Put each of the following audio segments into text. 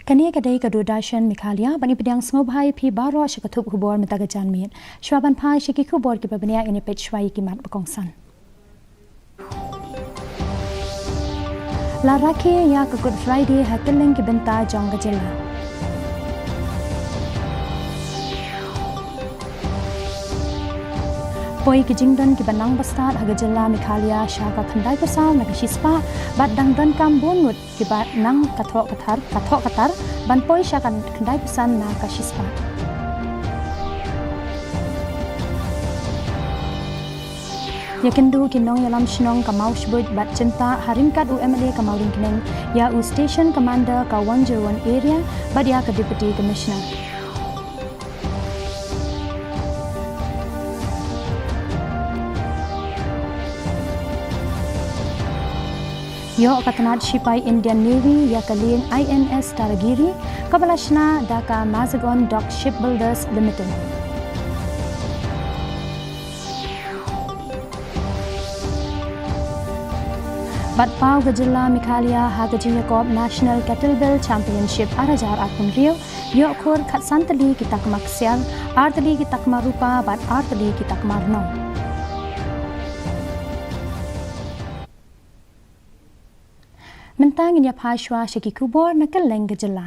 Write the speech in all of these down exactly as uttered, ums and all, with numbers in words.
Kane ka dei ka Doordarshan Meghalaya, ban ïa pdiang sngewbha ïa phi baroh sha ka thup khubor mynta ka janmiet. Shuwa ban phai sha ki khubor kiba bniah, ngin ïa peit shuwa ïa ki mat ba kongsan. La rakhe ïa ka Good Friday ha kylleng ki bynta jong ka jylla. Poi ki jingdon kiba nang bastad ha ka jylla Meghalaya sha ka khyndai phew saw na ka shispah, bad dang donkam bun ngut kiba nang ka thoh ka tar, ka thoh ka tar, ban poi sha ka khyndai phew san na ka shispah. Ïakynduh ki nongïalam shnong ka Mawshbuit bad Chynta ha ryngkat u M L A ka Mawryngkneng, ïa u Station Commander ka Wanjerwon Area, bad ïa ka Deputy Commissioner. Ïoh ka tnat shipai Indian Navy ïa ka lieng I N S Taragiri, kaba la shna da ka Mazagon Dock Shipbuilders Limited. Bad paw ka jylla Meghalaya ha ka jingïakop National Kettlebell Championship ar hajar arphew hynriew, ïoh khur khatsan tylli ki takma ksiar, ar tylli ki takma rupa bad ar tylli ki takma rnong. Mynta ngin ïa phai shuwa sha ki khubor na kylleng ka jylla.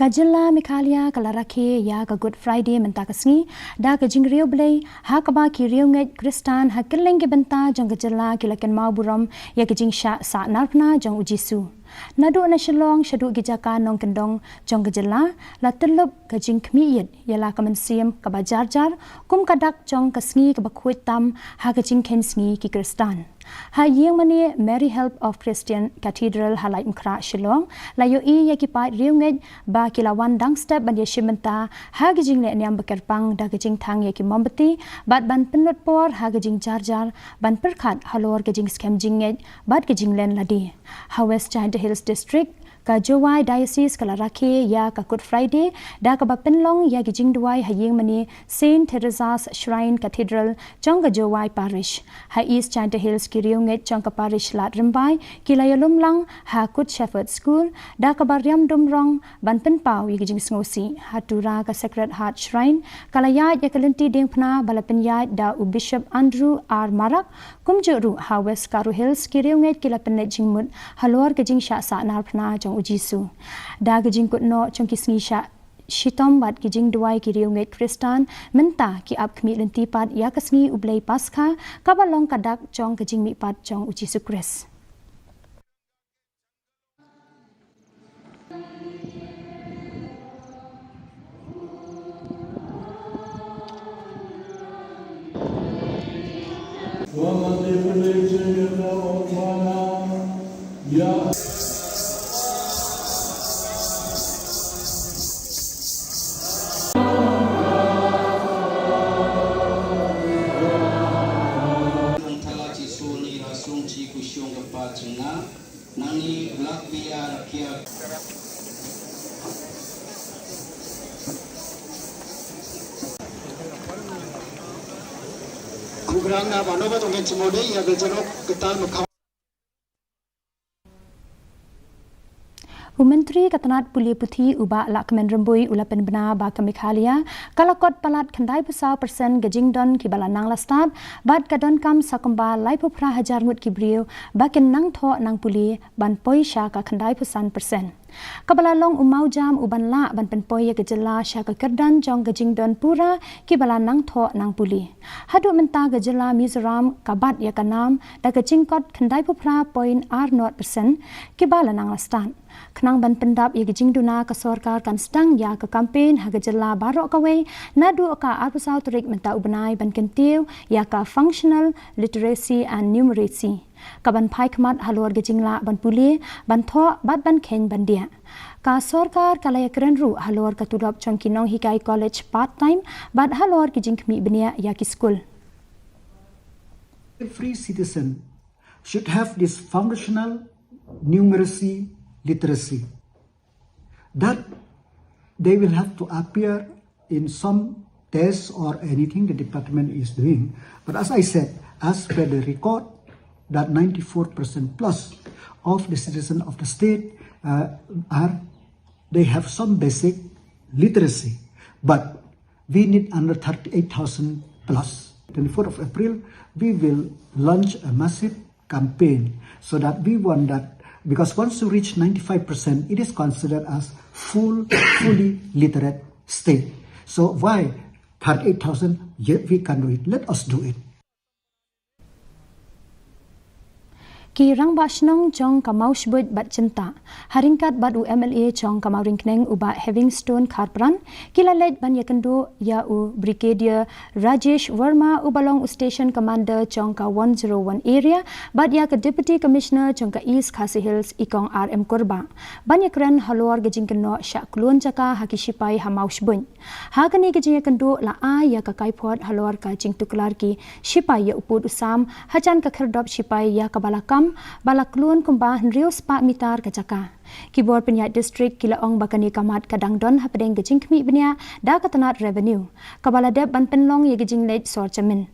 Ka jylla Meghalaya ka la rakhe ïa ka Good Friday mynta ka sngi da ka jingriewblei, ha kaba ki riewngeit Khristan ha kylleng ki bynta jong ka jylla ki la kynmaw burom ïa ka jingshah sahnarphna jong u Jisu. Naduh na Shillong shaduh ki jaka nongkyndong jong ka jylla, la tyllup ka jingkhmih ïit ïa la ka mynsiem kaba jar jar, kum ka dak jong ka sngi kaba khuid tam ha ka jingkheiñ sngi ki Khristan. Ha ïingmane Mary Help of Christian Cathedral ha Laitumkhrah Shillong, la ïohi ïa ki paid riewngeit ba ki la wan dang step ban ïashim bynta ha ka jingleh niam ba kyrpang da ka jingthang ïa ki mombati, bad ban pynlut por ha ka jingjar jar, ban pyrkhat halor ka jingskhem jingngeit bad ka jinglen lade. Ha West Jaintia Hills District, ka Jowai Diocese ka la rakhe ïa ka Good Friday da kaba pynlong ïa ki jingduwai ha ïingmane Saint Teresa's Shrine Cathedral jong ka Jowai Parish. Ha East Jaintia Hills ki riewngeit jong ka Parish Lad Rymbai ki la ïalum lang ha Good Shepherd School da kaba riam dum rong ban pynpaw ïa ki jingsngewsih. Ha Tura ka Sacred Heart Shrine ka la ïaid ïa ka lynti diengphna ba la pynïaid da u Bishop Andrew R Marak. Kumjuh ruh ha West Garo Hills ki riewngeit ki la pynleit jingmut halor ka jingshah sahnarphna jong u Jisu. Da ka jingkut noh jong ki sngi shah shitom bad ki jingduwai ki riewngeit Khristan, mynta ki ap khmih lynti pat ïa ka sngi U Blei Paskha, kaba long ka dak jong ka jingmihpat jong u Jisu Khrist. Nangni blak biar kia. Kugrang na bano ba tong ken chimode ya bejerok ketal mekau. U Myntri ka tnat pule puthi u Bah Lahkmen Rymbui u la pynbna ba ka Meghalaya ka la kot palat khyndai phew saw percent ka jingdon kiba la nang la stad, bad ka donkam sa kumba laiphew phra hajar ngut ki briew ba kin nang thoh nang pule ban poi sha ka khyndai phew san percent. Kaba la long u mawjam u ban lah ban pynpoi ïa ka jylla sha ka kyrdan jong ka jingdon pura kiba la nang thoh nang pule. Haduh mynta ka jylla Mizoram ka bat ïa ka nam da ka jingkot khyndai phew phra point ar nod percent kiba la nang la stad. Khnang ban pyndap ïa ka jingduna, ka sorkar kan sdang ïa ka kampen ha ka jylla baroh kawei naduh ka arphew saw tarik mynta u bnai ban kyntiew ïa ka functional literacy and numeracy, kaban phai khmat halor ka jinglah ban pule, ban thoh bad ban kheiñ ban diah. Ka sorkar ka la ïakren ruh halor ka tulop jong ki nonghikai college part time bad halor ki jingkhmih bniah ïa ki skul. Every citizen should have this functional numeracy literacy, that they will have to appear in some test or anything the department is doing. But as I said, as per the record, that ninety-four percent plus of the citizen of the state uh, are, they have some basic literacy. But we need another thirty-eight thousand plus. Twenty-fourth of April, we will launch a massive campaign so that we want that, because once you reach ninety-five percent, it is considered as full, fully literate state. So why thirty-eight thousand, yet we can do it? Let us do it. Ki rangbah shnong jong ka Mawshbuit bad Jyntah, ha ryngkat bad u M L A jong ka Mawryngkneng u Bah Heavingstone Kharpran, ki la leit ban ïakynduh ïa u Brigadier Rajesh Verma, uba long u Station Commander jong ka one zero one Area, bad ïa ka Deputy Commissioner jong ka East Khasi Hills, i Kong R M Kurbah, ban ïakren halor ka jingkynnoh shah klun jaka ha ki shipai ha Mawshbuit. Ha kane ka jingïakynduh la ai ïa ka kaiphod halor ka jingtuklar ki shipai ïa u pud u sam hajan ka khyrdop shipai ïa kaba la kam, ba la klun kumba hynriew spah mitar ka jaka. Ki bor pynïaid district ki la ong ba kane ka mat ka dang don hapdeng ka jingkhmih bniah da ka tnat revenue, kaba la dep ban pynlong ïa ka jingleit sor jamin.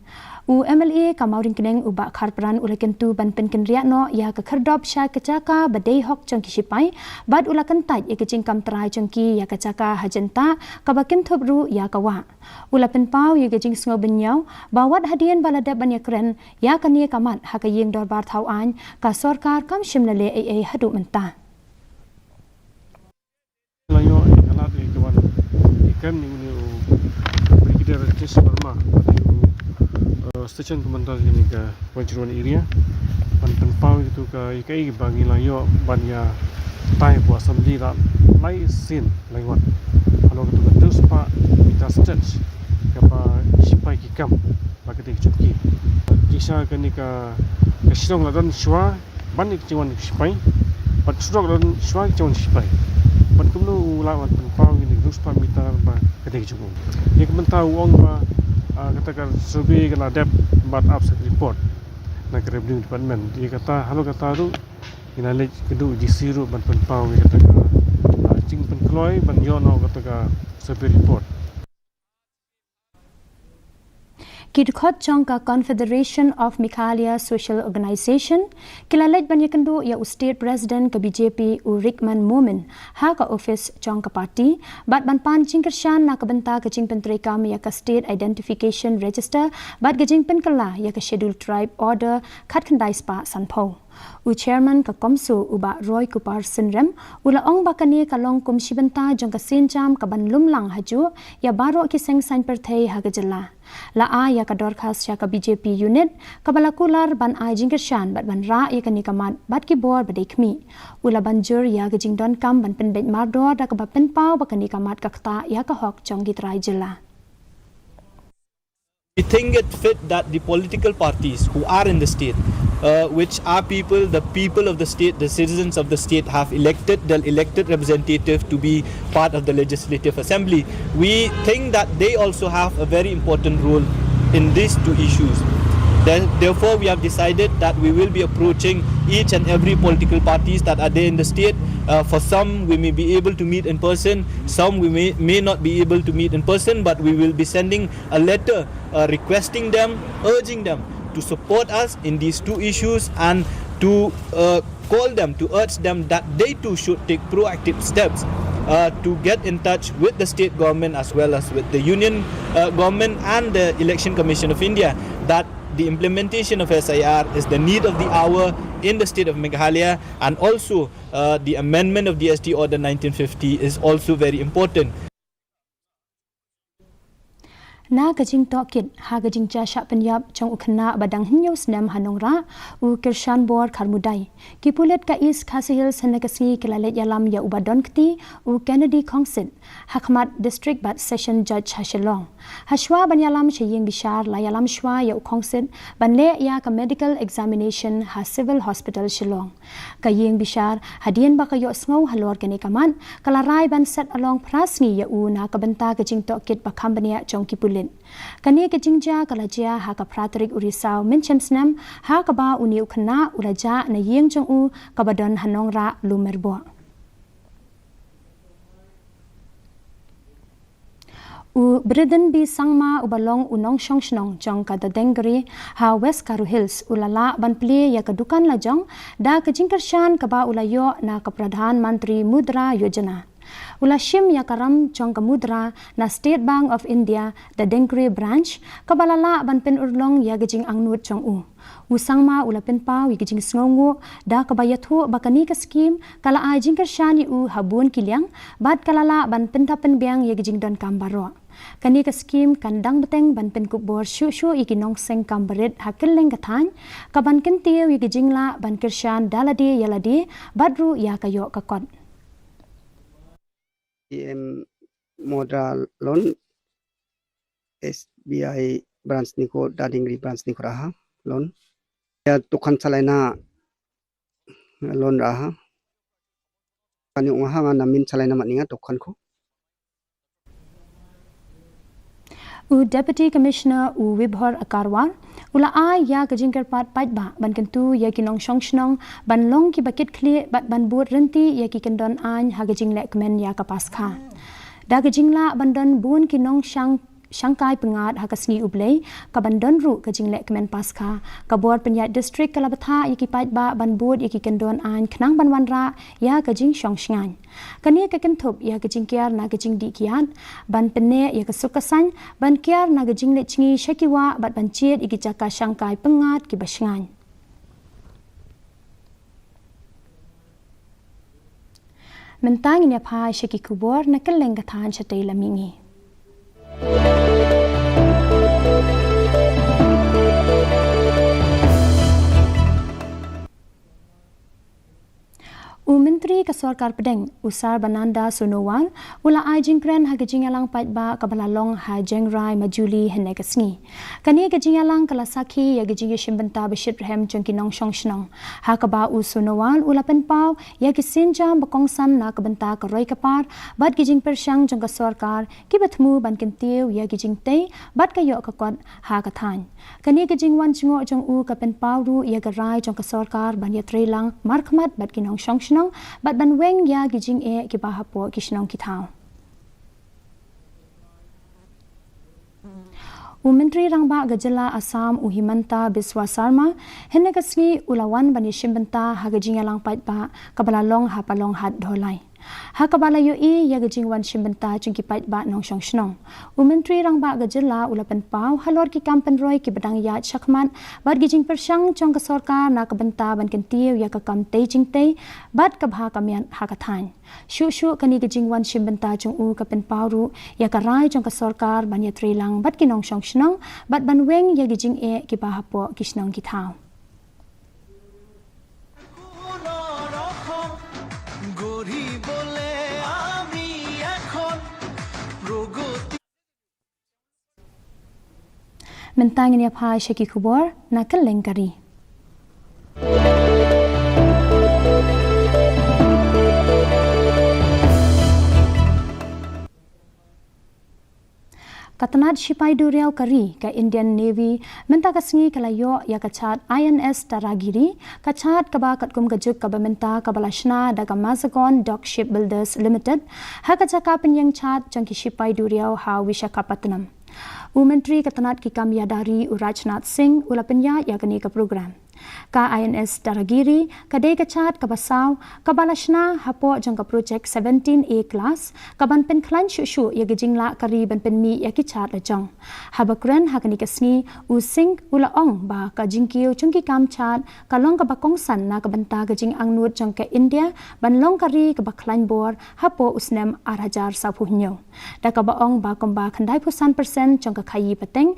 U M L A ka Mawryngkneng u Bah Kharpran u la kyntu ban pynkynriah noh ïa ka khyrdop sha ka jaka ba dei hok jong ki shipai, bad u la kyntait ïa ka jingkam trai jong ki ïa ka jaka ha Jyntah kaba kynthup ruh ïa ka wah. U la pynpaw ïa ka jingsngew bynñiaw ba wat hadien ba la dep ban ïakren ïa kane ka mat ha ka ïing dorbar thaw aiñ, ka sorkar kam shym la leh ei ei haduh mynta. La ïoh ïa ka lad ïa ka ban ïakren ïa une u Brigadier Rajesh Verma, une u, eh, Station Commander jong kane ka one zero one Area, ban pynpaw ïa katu ka, ïa kaei ba ngi la ïoh ban ïa tai hapoh Assembly la lai sien lai wat halor katu ka hynriew spah mitar stretch kaba ki shipai ki kam bad kata ka jong ki. Jingshisha kane ka, ka shnong la don shuwa ban ïa ka jingwan ki shipai, bad surok la don shuwa ka jingwan ki shipai. Bad kumno u lah ban pynpaw ïa kane ka hynriew spah mitar bad kata ka jong u. Ïa ka mynta u ong ba, ah, kata ka survey ka la dep bad ap sa ka report na ka Revenue Department. Ïa kata, halor kata ruh ngi la leit kynduh u D C ruh ban pynpaw ïa kata ka, ah, jingpynkloi ban ïoh noh kata ka survey report. Ki dkhot jong ka Confederation of Meghalaya Social Organisation ki la leit ban ïakynduh ïa u State President ka B J P u Rickman Momin ha ka office jong ka party, bad ban pan jingkyrshan na ka bynta ka jingpyntreikam ïa ka State Identification Register bad ka jingpynkylla ïa ka Scheduled Tribe Order khatkhyndai spah sanphew. U Chairman ka CoMSO u Bah Roy Kupar Synrem u la ong ba kane ka long kum shi bynta jong ka sienjam kaban lum lang hajuh ïa baroh ki seng saiñ pyrthei ha ka jylla. La ai ïa ka dorkhas sha ka B J P unit kaba la kular ban ai jingkyrshan bad ban rah ïa kane ka mat bad ki bor ba dei khmih. U la ban jur ïa ka jingdonkam ban pynbeit mardor da kaba pynpaw ba kane ka mat ka ktah ïa ka hok jong ki trai jylla. We think it fit that the political parties who are in the state, uh, which are people, the people of the state, the citizens of the state have elected their elected representative to be part of the Legislative Assembly. We think that they also have a very important role in these two issues. Then, therefore, we have decided that we will be approaching each and every political parties that are there in the state. Uh, for some, we may be able to meet in person. Some we may, may not be able to meet in person, but we will be sending a letter, uh, requesting them, urging them to support us in these two issues and to, uh, call them, to urge them that they too should take proactive steps, uh, to get in touch with the state government as well as with the union, uh, government and the Election Commission of India, that the implementation of S I R is the need of the hour in the state of Meghalaya, and also, uh, the amendment of D S T Order nineteen fifty is also very important. Na ka jingtohkit ha ka jingjia shah pynïap jong u khynnah ba dang hynñiew snem ha Nongrah, u Kyrshanbor Kharmudai, ki pulit ka East Khasi Hills hynne ka sngi ki la leit ïalam ïa uba don kti, u Kennedy Khongsit, ha khmat District bad Session Judge ha Shillong. Hashwa ban ïalam sha ïing bishar, la ïalam shwa ïa u Khongsit ban leh ïa ka medical examination ha Civil Hospital Shillong. Ka ïing bishar, hadien ba ka ïohsngew halor kane ka mat, ka la rai ban set along phra sngi ïa u na ka bynta ka jingtohkit ba kham bniah jong ki pulit. Kane ka jingjia ka la jia ha ka phra tarik u Risaw mynshem snem, ha kaba une u khynnah u la jah na ïing jong u kaba don ha Nongrah, Lummerboh. U Bridin B Sangma uba long u nongshong shnong jong ka Dadengri ha West Garo Hills u la lah ban plie ïa ka dukan la jong da ka jingkyrshan kaba u la ïoh na ka Pradhan Mantri Mudra Yojana. U la shim ïa ka ram jong ka Mudra na State Bank of India Dadengri Branch kaba la lah ban pynurlong ïa ka jingangnud jong u. U Sangma u la pynpaw ïa ka jingsngewnguh da kaba ïathuh ba kane ka skim ka la ai jingkyrshan ïa u ha bun ki liang bad ka la lah ban pynthap pynbiang ïa ka jingdonkam baroh. Kane ka skim kan dang bteng ban pynkup bor shuh shuh ïa ki nongseng kam barit ha kylleng ka thaiñ, ka ban kyntiew ïa ka jinglah ban kyrshan da lade ïa lade bad ruh ïa ka ïoh ka kot. P M Mudra Loan, S B I Branch Sniku, Dadengri Branch Sniku raha loan. Ïa dukan salaina loan raha. Kani ong ha nga namin salaina mat ninga dukan ko. U Deputy Commissioner u Vibhor Akarwar u la ai ïa ka jingkyrpad paidbah ban kyntu ïa ki nongshong shnong ban long kiba kit khlieh bad ban bud rynti ïa ki kyndon aiñ ha ka jingleh kmen ïa ka Paskha. Da ka jinglah ban don bun ki nongshang shangkai pyngngad ha ka sngi U Blei, ka ban don ruh ka jingleh kmen Paskha, ka bor pynïaid district ka la bthah ïa ki paidbah ban bud ïa ki kyndon aiñ khnang ban wanrah ïa ka jingshong shngaiñ. Kane ka kynthup ïa ka jingkiar na ka jingdih kiad ban pynneh ïa ka suk ka saiñ, ban kiar na ka jingleit jngi sha ki wah bad ban jied ïa ki jaka shangkai pyngngad kiba shngaiñ. Mynta ngin ïa phai sha ki khubor na kylleng ka thaiñ shatei la mihngi. U Myntri ka Sorkar Pdeng, u Sarbananda Sonowal, u la ai jingkren ha ka jingïalang paidbah kaba la long ha Jengrai Majuli hynne ka sngi. Kane ka jingïalang ka la sakhi ïa ka jingïashim bynta ba shitrhem jong ki nongshong shnong. Ha kaba u Sonowal u la pynpaw ïa ki sienjam ba kongsan na ka bynta ka roi ka par bad ki jingpyrshang jong ka sorkar kiba thmu ban kyntiew ïa ki jingtei bad ka ïoh ka kot ha ka thaiñ. Kane ka jingwan jngoh jong u ka pynpaw ruh ïa ka rai jong ka sorkar ban ïatreilang markhmat bad ki nongshong shnong bad ban weng ïa ki jingeh kiba hapoh ki shnong ki thaw. U Myntri Rangbah ka Jylla Assam u Himanta Biswa Sarma hynne ka sngi u la wan ban ïashim bynta ha ka jingïalang paidbah kaba la long ha Palanghad Dholaï. Ha kaba la ïohi ïa ka jingwan shim bynta jong ki paidbah nongshong shnong, u Myntri Rangbah ka Jylla u la pynpaw halor ki kam pynroi kiba dang ïaid shakhmat bad ki jingpyrshang jong ka sorkar na ka bynta ban kyntiew ïa ka kam tei jingtei bad ka bha ka miat ha ka thaiñ. Shuh shuh kane ka jingwan shim bynta jong u ka pynpaw ruh ïa ka rai jong ka sorkar ban ïatreilang bad ki nongshong shnong bad ban weng ïa ki jingeh kiba hapoh ki shnong ki thaw. Mynta ngin ïa phai sha ki khubor na kylleng ka ri. Ka tnat shipai duriaw ka ri, ka Indian Navy, mynta ka sngi ka la ïoh ïa ka chad I N S Taragiri, ka chad kaba katkum ka juk kaba mynta kaba la shna da ka Mazagon Dock Shipbuilders Limited, ha ka jaka pynïeng chad jong ki shipai duriaw ha Visakhapatnam. U Myntri ka tnat ki kam ïada ri u Rajnath Singh u la pynïaid ïa kane ka program. Ka I N S Taragiri ka dei ka chad kaba saw kaba la shna hapoh jong ka projek seventeen A class, kaban pynkhlaiñ shuh shuh ïa ka jinglah ka ri ban pynmih ïa ki chad la jong. Haba kren ha kane ka sngi, u Singh u la ong ba ka jingkiew jong ki kam chad ka long kaba kongsan na ka bynta ka jingangnud jong ka India ban long ka ri kaba khlaiñ bor hapoh u snem ar hajar sawphew hynñiew. Da kaba ong ba kumba khyndaiphew san percent jong ka khaïi pateng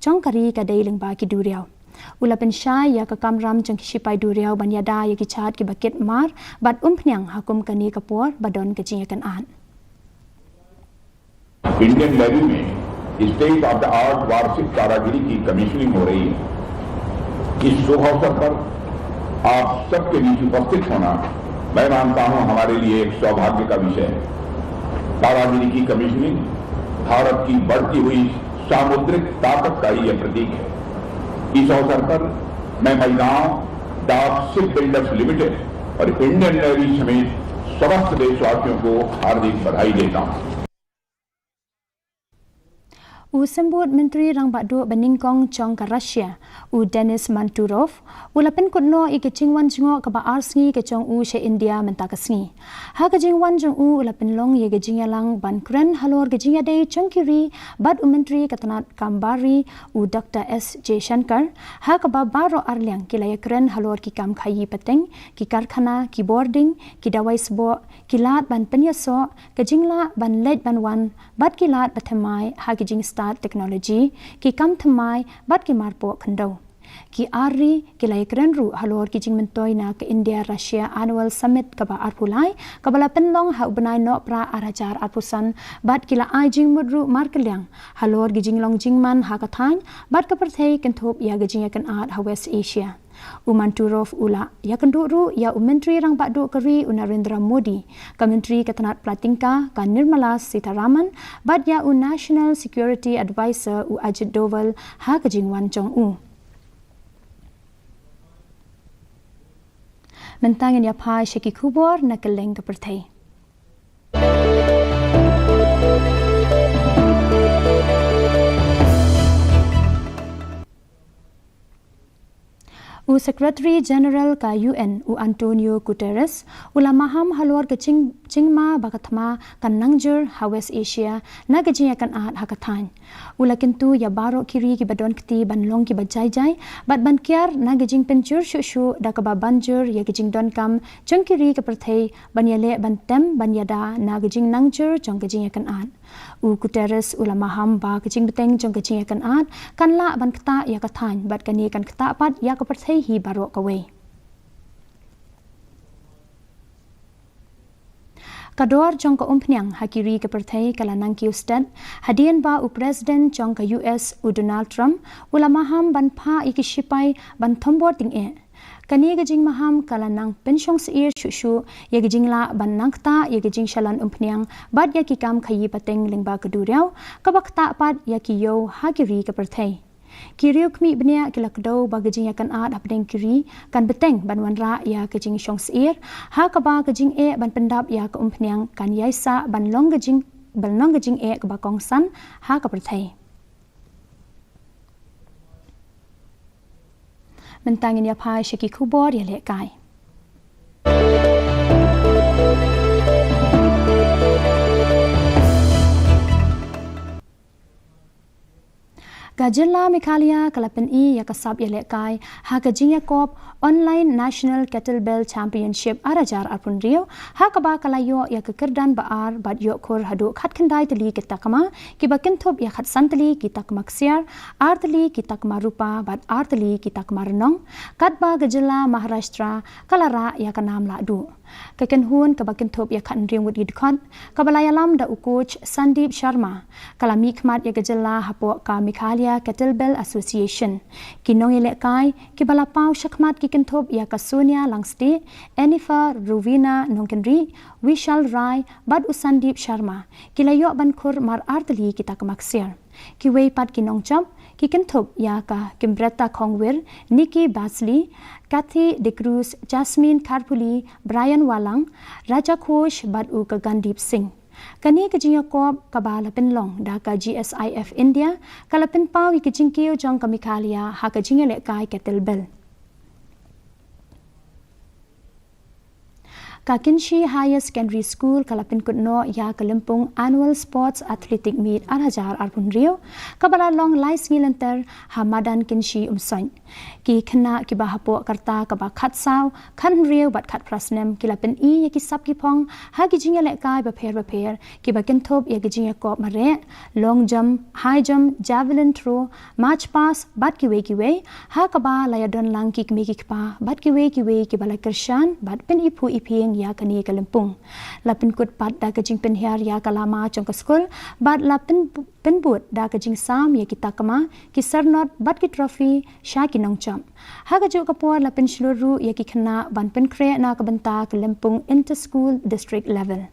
jong ka ri ka dei lyngba ki duriaw. U la pynshai ïa ka kamram jong ki shipai duriaw ban ïada ïa ki chad kiba kit mar bad umphniang ha kum kane ka por ba don ka jingïakynad. Indian navy में state of the art warship Taragiri की commissioning हो रही है। इस शुभ अवसर पर आप सबके बीच उपस्थित होना, मैं मानता हूं, हमारे लिए एक सौभाग्य का विषय है। तारागिरी की कमीशनिंग भारत की बढ़ती हुई सामुद्रिक ताकत का ही यह प्रतीक है। इस अवसर पर मैं मझगांव डाक शिप बिल्डर्स लिमिटेड और इंडियन नेवी समेत समस्त देशवासियों को हार्दिक बधाई देता हूं। U Symbud Myntri Rangbah Duh ba nyngkong jong ka Russia, u Denis Manturov, u la pynkut noh ïa ka jingwan jngoh kaba ar sngi ka jong u sha India mynta ka sngi. Ha ka jingwan jong u, u la pynlong ïa ka jingïalang ban kren halor ka jingïadei jong ki ri bad u Myntri ka tnat kam bar ri, u Doktor S Jaishankar, ha kaba baroh arliang ki la ïakren halor ki kam khaïi pateng, ki karkhana, ki bordiñ, ki dawai sboh, ki lad ban pynïasoh, ka jinglah ban leit ban wan, bad ki lad ba thymmai ha ki jingstad technology, ki kam thymmai, bad ki marpoh khyndew. Ki ar ri ki la ïakren ruh halor ki jingmyntoi na ka India Russia Annual Summit kaba arphew lai, kaba la pynlong ha u bnai Nohprah ar hajar arphew san, bad ki la ai jingmut ruh markylliang halor ki jinglong jingman ha ka thaiñ bad ka pyrthei kynthup ïa ka jingïakynad ha West Asia. U Manturov u la ïakynduh ruh ïa u Myntri Rangbah Duh ka ri, u Narendra Modi, ka Myntri ka tnat pla tyngka, ka Nirmala Sitharaman, bad ïa u National Security Advisor, u Ajit Doval, ha ka jingwan jong u. Mynta ngin ïa phai sha ki khubor na kylleng ka pyrthei. U Secretary General ka U N, u Antonio Guterres, u la maham halor ka jing-, jingma ba ka thma kan nangjur ha West Asia na ka jingïakynad ha ka thaiñ. U la kyntu ïa baroh ki ri kiba don kti ban long kiba jai jai, bad ban kiar na ka jingpynjur shuh shuh da kaba ban jur ïa ka jingdonkam jong ki ri ka pyrthei ban ïaleh ban tem ban ïada na ka jingnangjur jong ka jingïakynad. U Guterres u la maham ba ka jingbteng jong ka jingïakynad kan lah ban ktah ïa ka thaiñ, bad kane kan ktah pat ïa ka pyrthei hi baroh kawei. Ka dor jong ka umphniang ha ki ri ka pyrthei ka la nang kiew stet, hadien ba u President jong ka U S, u Donald Trump, u la maham ban phah ïa ki shipai ban thombor tyngeh. Kane ka jingmaham ka la nang pynshong syier shuh shuh ïa ka jinglah ban nang ktah ïa ka jingshalon umphniang bad ïa ki kam khaïi pateng lyngba ka duriaw, kaba ktah pat ïa ki ïew ha ki ri ka pyrthei. Ki riewkhmih bniah ki la kdew ba ka jingïakynad hapdeng ki ri kan bteng ban wanrah ïa ka jingshong syier, ha kaba ka jingeh ban pyndap ïa ka umphniang kan ïaisah ban long ka jing, ban long ka jingeh kaba kongsan ha ka pyrthei. Mynta ngin ïa phai sha ki khubor ïalehkai. Ka jylla Meghalaya ka la pyni ïa ka sap ïalehkai ha ka jingïakop Online National Kettlebell Championship ar hajar arphew hynriew, ha kaba ka la ïoh ïa ka kyrdan ba ar bad ïoh khur haduh khatkhyndai tylli ki takma, kiba kynthup ïa khatsan tylli ki takma ksiar, ar tylli ki takma rupa bad ar tylli ki takma rnong, katba ka jylla Maharashtra ka la rah ïa ka nam lahduh. Ka kynhun kaba kynthup ïa khathynriew ngut ki dkhot, kaba la ïalam da u coach Sandeep Sharma, ka la mihkhmat ïa ka jylla hapoh ka Meghalaya Kettlebell Association. Ki nongïalehkai kiba la paw shakhmat ki kynthup ïa ka Sonia Langstieh, Enifer Rowena Nongkynrih, Vishal Rai bad u Sandeep Sharma, ki la ïoh ban khur mar ar tylli ki takma ksiar. Kiwei pat ki nongjop ki kynthup ïa ka Kimbretta Khongwir, Nikki Basley, Kathy De Cruz, Jasmine Kharpuli, Brian Walang, Raja Ghosh bad u ka Gandeep Singh. Kane ka jingïakop kaba la pynlong da ka G S I F India ka la pynpaw ïa ka jingkiew jong ka Meghalaya ha ka jingïalehkai kettlebell. Ka Kynshi Higher Secondary School ka la pynkut noh ïa ka lympung Annual Sports Athletic Meet ar hajar arphew hynriew, kaba la long lai sngi lynter ha madan Kynshi Umsoit. Ki khynnah kiba hapoh ka rta kaba khatsaw, khathynriew bad khatphra snem ki la pyni ïa ki sap ki phong ha ki jingïalehkai bapher bapher, kiba kynthup ïa ki jingïakop mareh, long jump, high jump, javelin throw, march past bad kiwei kiwei, ha kaba la ïadon lang ki kmie ki kpa bad kiwei kiwei kiba la kyrshan bad pyniphuh iphieng ïa kane ka lympung. La pynkut pat da ka jingpynhiar ïa ka lama jong ka skul bad la pyn, pynbud da ka jingsam ïa ki takma, ki syrnod bad ki trophy sha ki nongjop. Ha kajuh ka por la pynshlur ruh ïa ki khynnah ban pynkhreh na ka bynta ka lympung inter-school district level.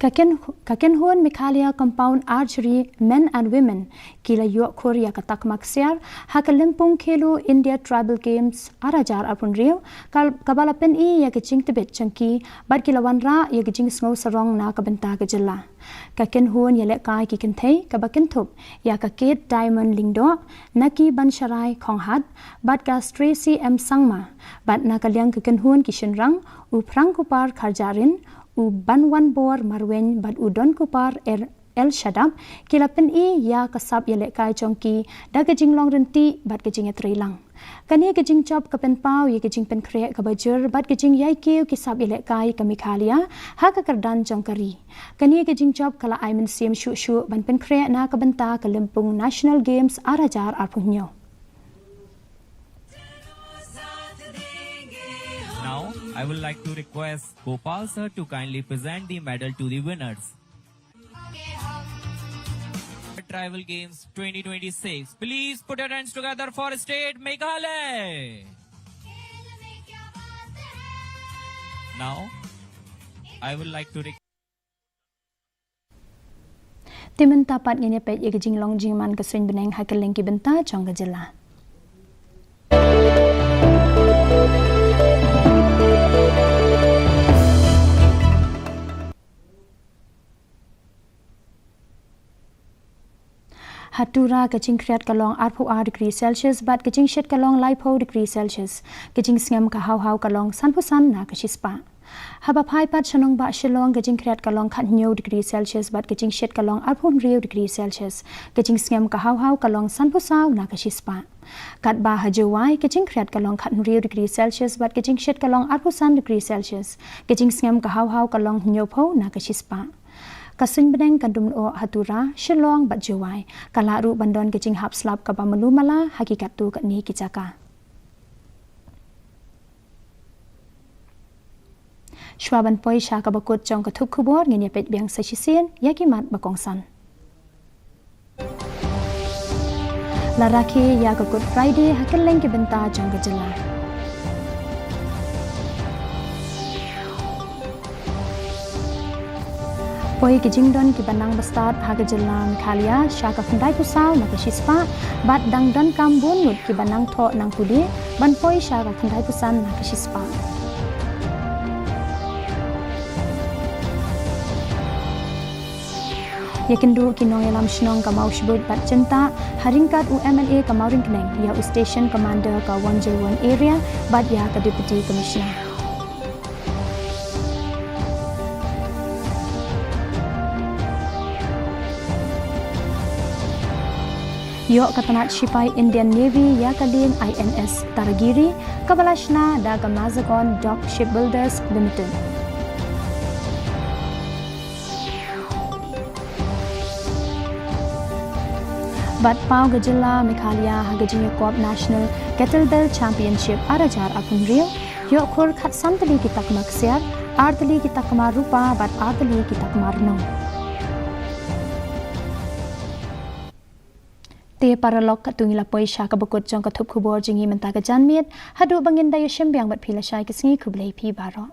Ka Kyn-, ka Kynhun Meghalaya Compound Archery Men and Women ki la ïoh khur ïa ka takma ksiar ha ka lympung Khelo India Tribal Games ar hajar arphew hynriew, ka, kaba la pyni ïa ka jingtbit jong ki bad ki la wanrah ïa ka jingsngew sarong na ka bynta ka jylla. Ka kynhun ïalehkai ki kynthei kaba kynthup ïa ka Kate Diamond Lyngdoh, Naki Bansharai Khonghat, bad ka Tracy M Sangma, bad na ka liang ka kynhun ki shynrang, u Phrangkupar Kharjahrin, u Banwanbor Marwein bad u Donkupar Er-, El Shadap, ki la pyni ïa ka sap ïalehkai jong ki da ka jinglong ryntih bad ka jingïatreilang. Kane ka jingjop ka pynpaw ïa ka jingpynkhreh kaba jur bad ka jingïaikiew ki sap ïalehkai ka Meghalaya ha ka kyrdan jong ka ri. Kane ka jingjop ka la ai mynsiem shuh shuh ban pynkhreh na ka bynta ka lympung National Games ar hajar arphew hynñiew. Now, I would like to request Gopal sir to kindly present the medal to the winners. Tribal Games twenty twenty-six. Please put your hands together for State Meghalaya. Now, I would like to request Te mynta pat ngin ïa peit ïa ka jinglong jingman ka suiñ bneng ha kylleng ki bynta jong ka jylla. Ha Tura ka jingkhriat ka long arphew ar degree Celsius bad ka jingshit ka long laiphew degree Celsius. Ka jingsngem ka hawhaw ka long sanphew san na ka shispah. Haba phai pat sha nongbah Shillong ka jingkhriat ka long khathynñiew degree Celsius bad ka jingshit ka long arphew hynriew degree Celsius. Ka jingsngem ka hawhaw ka long sanphew saw na ka shispah. Katba ha Jowai ka jingkhriat ka long khathynriew degree Celsius bad ka jingshit ka long arphew san degree Celsius. Ka jingsngem ka hawhaw ka long hynñiewphew na ka shispah. Ka suiñ bneng kan dum noh ha Tura, Shillong bad Jowai. Ka lah ruh ban don ka jinghap slap kaba malu mala ha ki katto katne ki jaka. Shuwa ban poi sha kaba kut jong ka thup khubor, ngin ïa peit biang sa shisien ïa ki mat ba kongsan. La rakhe ïa ka Good Friday ha kylleng ki bynta jong ka jylla. Poi ki jingdon kiba nang bastad ha ka jylla Meghalaya sha ka khyndaiphew saw na ka shispah, bad dang donkam bun ngut kiba nang thoh nang pule ban poi sha ka khyndaiphew san na ka shispah. Ïakynduh ki nongïalam shnong ka Mawshbuit bad Jyntah ha ryngkat u M L A ka Mawryngkneng, ïa u Station Commander ka Wanjirwon Area bad ïa ka Deputy Commissioner. Ïoh ka tnat shipai Indian Navy ïa ka lieng I N S Taragiri, kaba la shna da ka Mazagon Dock Shipbuilders Limited. Bad paw ka jylla Meghalaya ha ka jingïakop National Kettlebell Championship ar hajar arphew hynriew, ïoh khur khatsan tylli ki takma ksiar, ar tylli ki takma rupa bad ar tylli ki takma rnong. Te paralok, katto ngi la poi sha kaba kut jong ka thup khubor jong ngi mynta ka janmiet, haduh ba ngin da ïashim biang bad phi lashai ka sngi, khublei phi baroh.